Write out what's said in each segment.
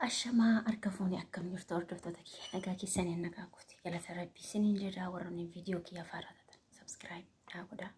Ashamaa harka fuunee akkam jirtu hordoftoota kiyya nagaa keessanii nagaa kooti galata rabbii isiniin jedhaa warroonni viidiyoo kiyya afaan taatan subscribe naa godhaa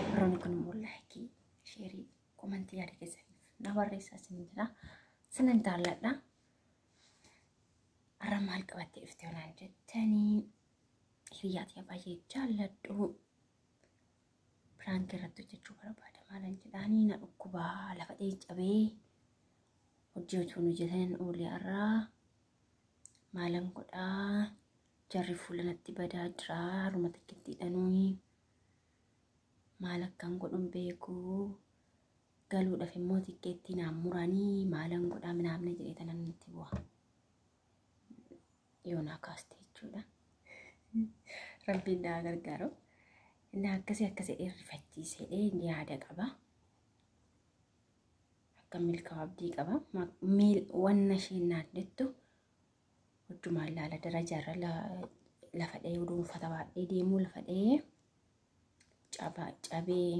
warroonni kun immoo like share comment yaada keessaniif na barreessaa isiniin jedhaa isinin jaalladha. Har'a maal qabattee dhufte naan jettanii hiriyaa tiyya baay'ee jaalladhu prank irratti hojjechuu barbaada maalan jedhaanii na dhukkubaa lafa dhee cabee hojii utuu hojjetan oolee har'aa maalan godhaa jarri fuula natti badaa jira haruma takkitti hidhanuu maal akkan godhun beeku galuudhaaf immoo tikkeettii naan muranii maalan godhaa minaamna jedhee tanan natti bu'a yoo naa kaaste jechuudha. Rabbiin naa gargaaru. Inni akkasii akkasii rifachiisee yaada qaba. Akka milkaa'u abdii qaba. Wanna isheen naan jettu hojjumaan laala darajaarra lafa dhahee oduu uffata baadhee deemuu lafa dhahee cabee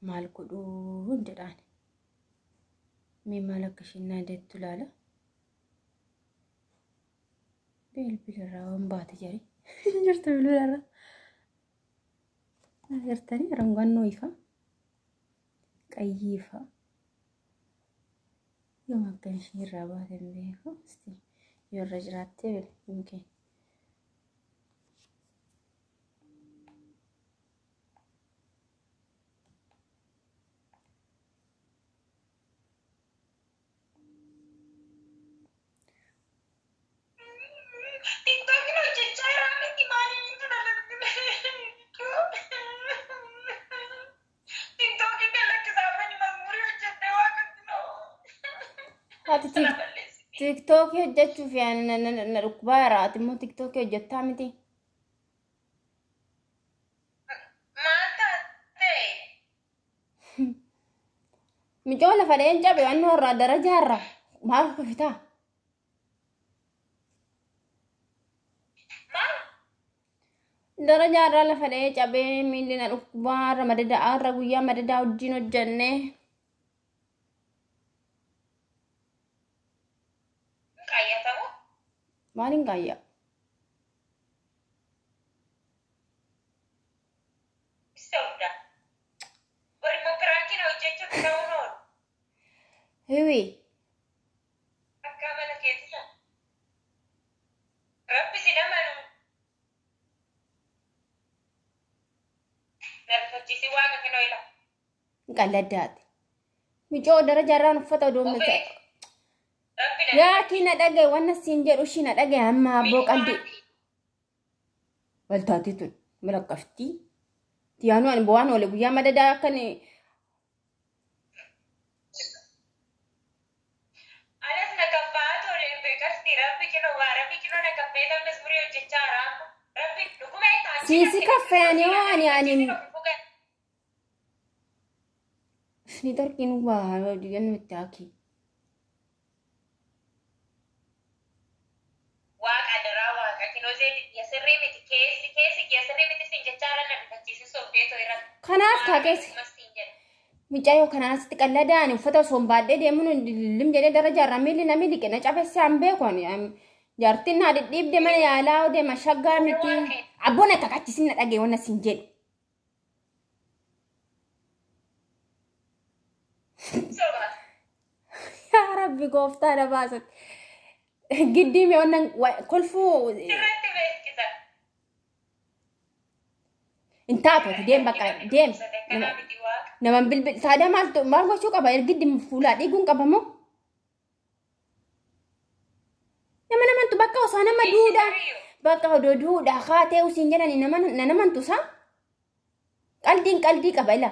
maal godhuu jedhaan. Mee maal akka isheen naan jettu laala. Bilbilarraa waan baate jari. Jirtu bilbilarra. Agartanii arangaannoo ifa. Qayyii ifa. Yoom akka isheen irraa baate hin beeku. Yoo irra jiraattee yookiin. TikTokin hojjechaa jira miti maaliin tuna TikTokin kan lakkisaa mani mazmurii hojjettee waaqatti noo. Ati TikTokii hojjechuuf na dhukkubaa jira. Ati immoo TikTokii hojjettaa miti. Maal taate? Micoo lafa dhaheen cabe waan irraa darajaarra maal kufitaa? Maal? Darajaarraa lafa dhahee cabee miilli na dhukkubaa irra madadaa irra guyyaa madadaa wajjin hojjennee. Qayyatamu? Maaliin qaayyaa? Sobda. Walimmoo prankiin hojjechuuf ta'uun oolu. Hiwi. Akka amala keetii Rabbi si dhamanu. Narfachiisi waaqa kinoo ila. Qalladdaati. Micoo darajaarraan uffata odoo Obee. Rabbi na Yaa kii na dhagaye wanna siin jedhu ishii na dhagaye amma abboo qalbii. Waltaatee tun malaqqaftii. Tiyaanuu ani bu'aan oole guyyaa madadaa akkan Anas na kaffaa tole beekarti rabbi kinoo waa rabbi kinoo na kaffee tammas murii hojjechaa jira. Rabbi dhuguma itti Siisi kaffee ani hoo ani ani ni tarkiin waa jennu itti haaki. Waaqa daraa waaqa kinoo sirrii miti keessi keessi kee sirrii miti siin jechaa jira na rifachiisi sobdeetoo irratti. Kanaaf kaa keessa Siin jedha. mucayyoo kanaan asitti qalladaan uffata osoo hin baadhee deemuun lim jedhee darajaarraa miilli na miliqe na cabesse an beeku ani jaartiin na dhidhiibde mana yaalaa deema shaggaa miti abboon akka qachisin na dhagaye wanna siin jedhu. Soba. Yaa Rabbi gooftaa na baasate. Giddii mee wannan kolfuu Sirratti beeksisa. hin taatu ati deem bakka deem. Akkanaa miti waaqa. Naman bilbil taadaa maal maal gochuu qaba ergiddi fuulaa dhiiguun qaba moo? Nama namantu bakka osoo nama duudhaa bakka odoo duudhaa kaatee usiin jedhani nama na namantu isaa qaldiin qaldii qaba ila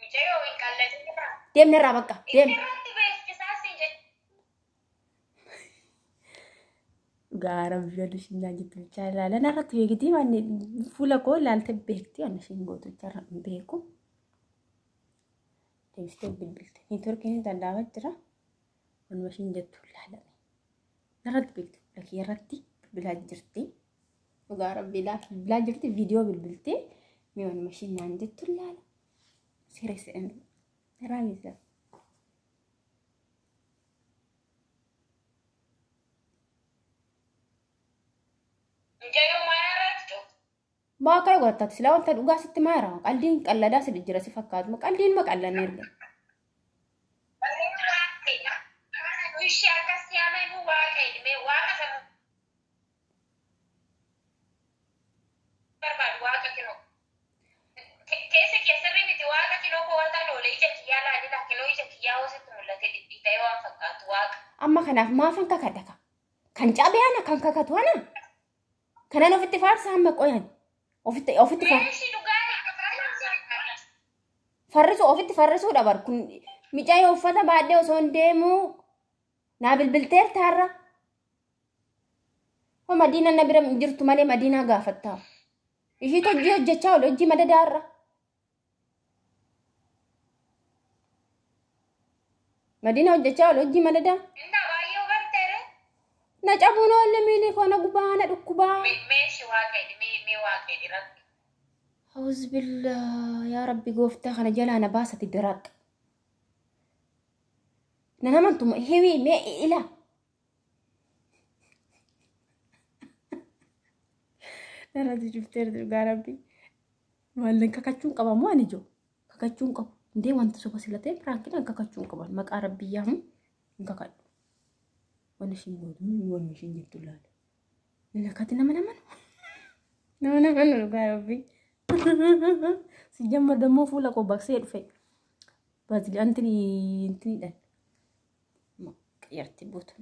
Mucayyoo hin qalladin. deemna irraa bakka deem. Sirratti beeksisaa siin jecha. Gaara biyya ishiin jettu bichaa ilaala narratti beektii manni fuula koo ilaalte beektii ani ishiin gootu bichaa hin beeku. Deebistee bilbilte networkiin danda'amaa jira wanuma ishiin jettu ilaalame. Narratti beekti fuula kee irratti bilbilaa jirti. Dhugaa rabbi bilbilaa jirti viidiyoo bilbiltee mee wanuma ishiin naan jettu ilaala. Sirreessa raawwisa. Mucayyoo maal irratti cufu? Maa akkana godhattaati silaa wanta dhugaa sitti maara qaldiin qalladaa si jira si fakkaatu qaldiin ma qallanne erga. Ishee akkas yaamanu waaqa ilmee waaqa sana barbaadu waaqa kinoo. Keessa kee sirrii miti waaqa kinoo koo wanta loolee ija kiyyaa laalila kinoo ija kiyyaa hoositti mul'ate dhidhiita'ee waan fakkaatu waaqa. Amma kanaaf maafan kakadha ka? Kan cabe ana kan kakatu ana? Kanan ofitti faarsa amma qoyan. Ofitti Meeshii dhugaa farrisu ofitti farrisuudha bar kun micaayoo uffata baadhee osoo hin deemuu naa bilbilteerta har'a. Hoo madiinaan na bira hin jirtu malee madiinaa gaafattaa. Ishiitu hojii hojjechaa oole hojii madadaa har'a. Madiina hojjechaa oole hojii madadaa. Inna baay'ee hubatteere. Na cabuun oolle miilli koo na gubaa na dhukkubaa. Meeshii waaqa mee mee waaqa rabbi. Auzubillah yaa rabbi gooftaa kana jalaa na baasati diraq. Na namantu hiwi mee ila. Narratti cufteerti dhugaa rabbi. Maalleen kakachuun qaba moo ani jiru? Kakachuun qabu. Indee wanta soba sila ta'e piraankiidhaan kakachuun qaban maqaa rabbii yaamu hin kakadhu. Wanni ishiin gootu wanni ishiin jettu laala. Nan akkatti nama namanu. Nama namanu dhugaa rabbii. ሲጀመር ደግሞ fuula koo baqsee dhufe baazili antini intiniidhaan qayyarti buutu.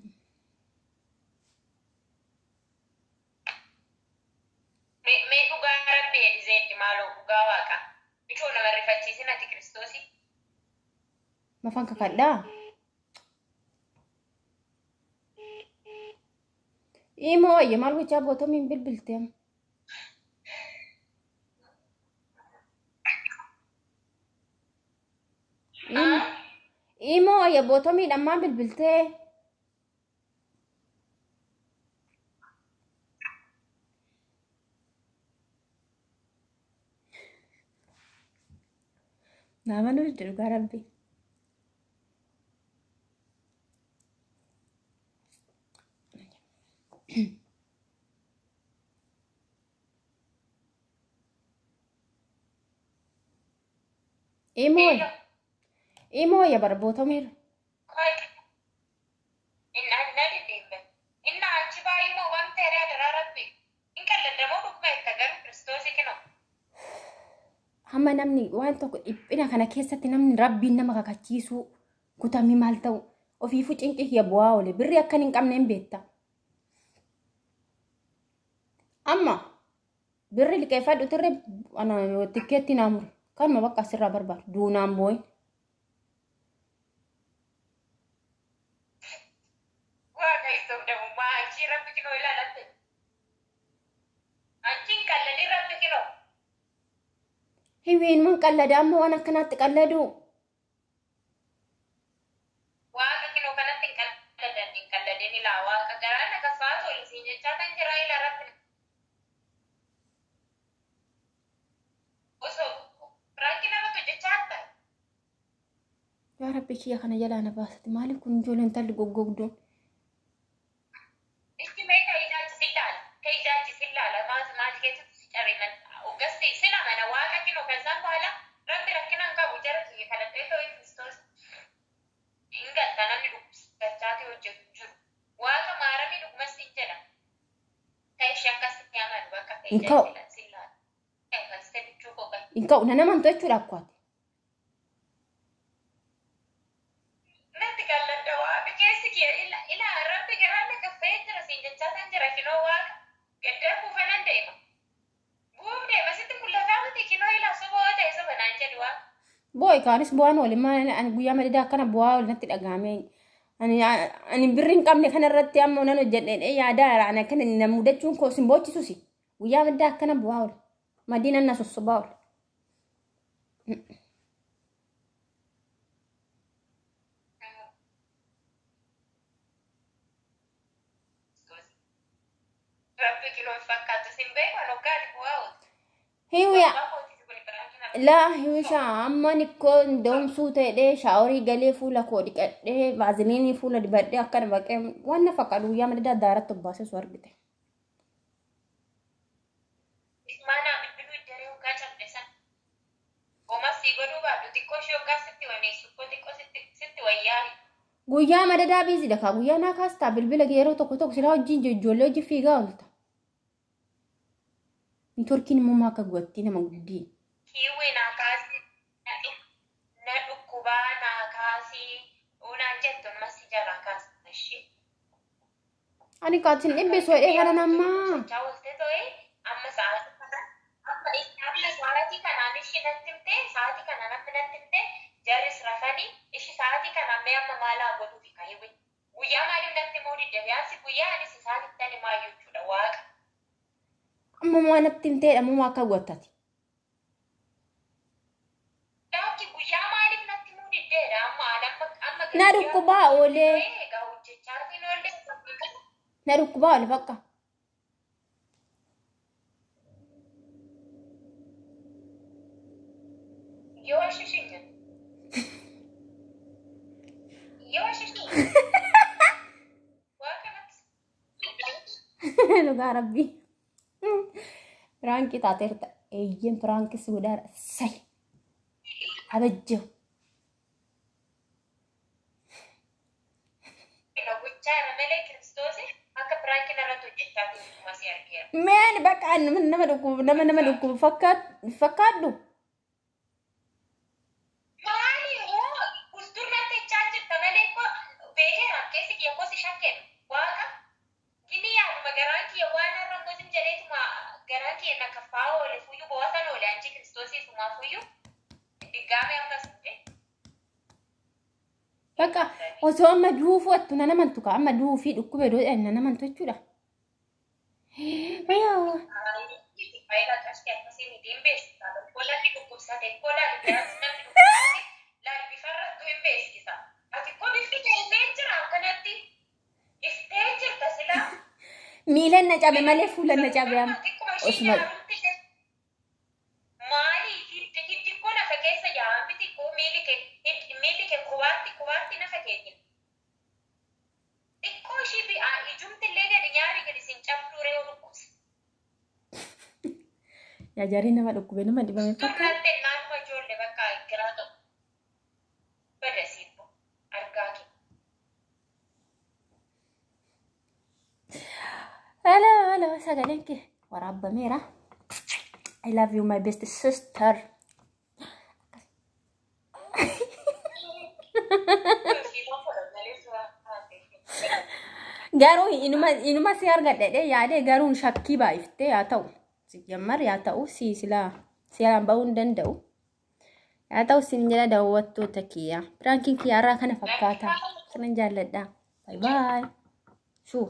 Mee dhugaa rabbi jedhi maaloo dhugaa waaqa. Michoo nama rifachiisin ati kiristoosii. Mafaan kakadhaa? Imoo wayya maal gochaa bootomiin bilbiltee? Imoo wayya bootomiidhaan maal bilbiltee? Nama nuti dhugaa rabbi. Imoo wayya. Imoo wayya bara bootomiirra. Inna na dhidhiibbe. Inna achi baay'ee wanta heree adaraa rabbi. Hin qalladdamoo dhuguma itti garuu kiristoosii kinoo. Hamma namni waan tokko dhiphina kana keessatti namni rabbiin nama kakachiisuu kutamii maal ta'u ofiifuu cinqii kiyya bu'aa oole birri akkan hin qabne hin beekta. Amma birri liqeeffadhu tirre tikkeetti naa mure kanuma bakka asirraa barbaadu duunaan boo'in. Waaqa isa damummaa achi rabbi kinoo ilaalatte. Achi hin qalladin rabbi kinoo. Hiwiin man qallada amma waan akkanaatti qalladu. Waaqa kinoo kanatti hin qalladan hin qalladin ilaa waaqa garaa na kaffaa tole siin jechaa kan jira ilaa rabbi. Osoo piraanki namatti hojjechaa hatta. Yaa rabbi kiyya kana jalaa na baasati maaliif kun ijoolleen talli goggogduun. Itti mee ka ijaachi si ilaala ka ijaachi si ilaala maal maal keessatti si cabinnan ogasti sila mana waaqa kinoo ከዛም በኋላ rabbi rakkina hin qabu jara kiyya kadhadhee ta'e kiristoos hin galta namni dhukkubsachaati hojjetu jiru waaqa maaramii dhugumas sin jedha ka ishee akkasitti amanu bakka ka Hin ka'u. ijaachi si ilaala kan bichuu koo kan Hin ka'u na namantu jechuudha akkaati. natti qalladda waaqa keessi kiyya ila ila rabbi garaa na kaffee jira siin jechaa kan jira kinoo waaqa gaddaa buufanan deema buuf deema sitti mul'ataa miti kinoo ila soba yoo ta'e soba naan jedhi waaqa. Boo'i kaanis bu'aan oole maal ani guyyaa madidaa akkana bu'aa oole natti dhagahame. Ani birri hin qabne kanarratti amma nan hojjedhee yaadaa jira ani akkana na mudachuun koo sin boochisusi. Guyyaa madidaa akkana bu'aa oole. Madiinaan na sossobaa oole. Rabbi kinoo hin fakkaatu sin beeku ani hoggaati bu'aa oolti. Hiwiya Abbaa kootiis kun biraan hin laa hiwisha amma nikkoo doomsuu ta'edhee shaaworii galee fuula koo dhiqadhee vaaziliinii fuula dibadhee akkana baqee waan na fakkaatu guyyaa madidaa daaratti obbaasee su argite. Maanaa bilbiluu iddaree hoggaa cabde san. Homas si godhuu baadhu xiqqoo ishee hoggaa sitti waneessu koo xiqqoo sitti wayyaa. Guyyaa madadaa biizidha kaa guyyaa naa kaastaa bilbila yeroo tokko tokko silaa wajjin ijoollee hojii fiigaa oolta. Neetworkiin immoo maa akka gubattii nama guddii. Kiiwwi naa kaasii na dhukkubaa naa kaasii unaan jettu ammas si jalaa kaasa ishee. Ani kaatiin dhibbisu jedhee kana namaa. Jechaa oolte ta'e amma sa'aatii kana amma sa'aatii kanaan ishii natti himte sa'aatii kanaan amma natti himte jarris rafanii ishii sa'aatii kanaan mee amma maalaa godhuufi kahiwe. Guyyaa maaliif natti himuu didde yaansi guyyaa anis isaan itti himaa jechuudha waaqa. Amma maa natti himteedha ammoo maa akka gubattati. Laakki guyyaa maaliif natti himuu diddeedha amma amma amma Na dhukkubaa oolee. Egaa hojjechaatiin oolee. Na dhukkubaa oole bakka. Yoo shishinya. Yoo shishinya. Waa kanatti. Dhugaa rabbii. Piraankii taateerta. Eeyyeen piraankis godhaadha. Say. Abajjeew. Gochaa irra malee kiristoos akka piraankiin irratti hojjechaa jiru si argeera. Meen bakka nama dhukkubu nama dhukkubu fakkaadhu. Maali hoo usturratti jechaa jirta malee koo beekeera keessi kiyya kosi shakkeen waaqa gini yaaduma garaan kiyya waan har'a gosin jedheetuma garaan kiyya na kaffaa oole fuyyuu bo'atan oole anchi kiristoosii sumaa fuyyuu diggaame ammas dhufe. Bakka osoo amma duufu attu na namantu ka amma duufii dhukkube doo na namantu jechuudha. Yaa. Faayila qashti akkasii miti hin beeksisa. Koolatti dhukkubsate koolaa namni dhukkubsate laal bifarrattuu hin beeksisa. Ati koo bifti keessa jira akkanatti iftee jirta silaa. Miilan na cabe malee fuulan na cabe amma. Osuma Maali hiddi koo nafa keessa yaa'an miti koo miilli kee kubaatti nafa keetiin. Xiqqoo ishii ijumti illee gadi nyaari gadi sin cabduu reewu dhukkubsa. Yaa jarii nama dhukkube nama dhibame fakkaata. Turraatte naannoo ijoollee bakka giraa ta'u. Bada siibbo argaa kee. Hello, hello, sagaleen kee waraabbameera. I love you my best sister. Garuu inuma si argadhe yaadee garuu shakkii baay'iftee yaa ta'u. Jammar yaa ta'u si silaa seeraan bahuu hin danda'u. Yaa ta'u sin jala daawwattoota kiyya. Piraankiin kiyya har'aa kana fakkaata. Sinan jaalladha. Bye bye. Shuu.